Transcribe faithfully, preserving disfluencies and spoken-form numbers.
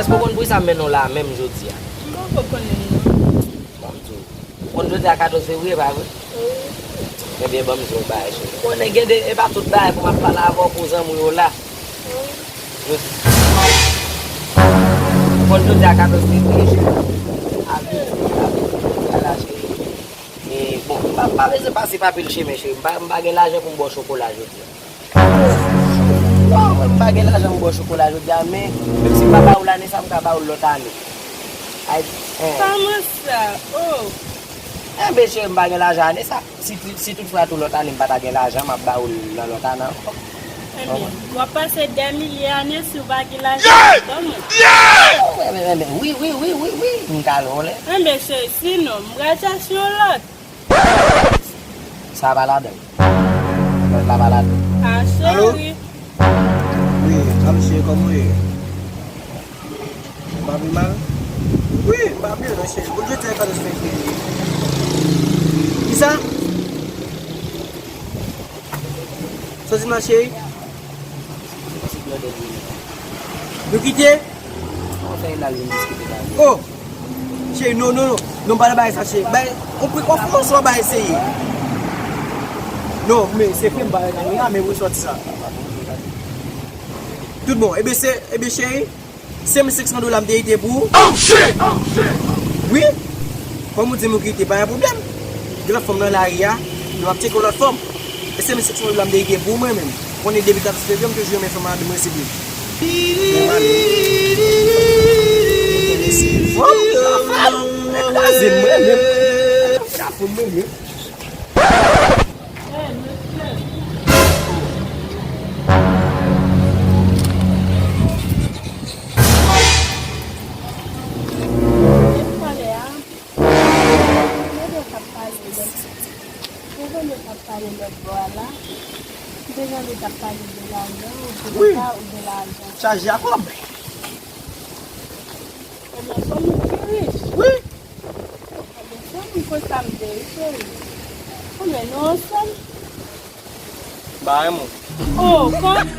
Ou konn poukisa m mennen w la menm jodi a? M poko konnen non. Ban m di w. Ou konn jodi a katòz fevriye, pa vre? Wi. Ebyen, ban m di w yon bagay, cheri. Ou konnen gen de, e pa tout bagay pou m ap pale avè w pou zanmi w yo la. Wi. Jodi, ou konn jodi a katòz fevriye, cheri. Abitye, abitye, ala, cheri. E, bon, m pa, m pa bezwen pase pa pil chemen, cheri. M pa, m pa gen lajan pou m ba w chokola jodi a. Non, mwen, m pa gen lajan m ba w chokola jodi a, men menm si m pa ba w l ane sa, m ka ba w l lòt ane. Ay, eh. Kòman sa? Oh. Enben, cheri, m pa gen lajan ane sa. Si, si toutfwa tou lòt ane m pa ta gen lajan, m ap ba w l nan lòt ane ankò. Enben, w ap pase dè milye ane si w pa gen lajan pou ban mwen. Enben, enben, wi, wi, wi, wi, wi, m ka lè w lè. Enben, cheri, sinon, m pral chache yon lòt. Sa pa ladan. Lòt la pa ladan. Ah, alo? Cheri. Wi, alo cheri, kòman w ye? Ou pa pi mal? Wi, m pa pi mal, cheri. Pou jodi a, e pa de fevriye. Kisa? Soti nan cheri. Nou kite? An fè l al vin diskite la. Oh! Cheri, non, non, non. Non, pa nan bagay sa, cheri. Bay, on pri, on fè yon swa bay eseye. Non, men se fim bagay la, men resòti sa. Tout bon. Ebyen, se, ebyen, cheri, senk mil senk san dola m te kite pou ou. Oh, shit! Oh, shit! Wi. Kòm ou di m ou kite, pa gen pwoblèm. Gen lòt fanm nan lari a, nou ap tcheke yon lòt fanm. E se mil senk san dola m te kite pou mwen menm. Konnen depi katòz fevriye, m toujou renmen fanm avè mwen se pou. Fanm, sa fè. Mwen kwaze mwen menm. Sa fè mwen menm. Mwen te tande w t ap pale lòt, mwen te tande w t ap pale lòt bò a la. M te tande w t ap pale de lajan, ou di m pa ou gen lajan. Chaje a kòb. Ebyen, fanm ou ki rich. Wi. Ebyen, fanm ou konsa m te, cheri. Konbyen nou ansanm? Ba renmen w. Oh, kon-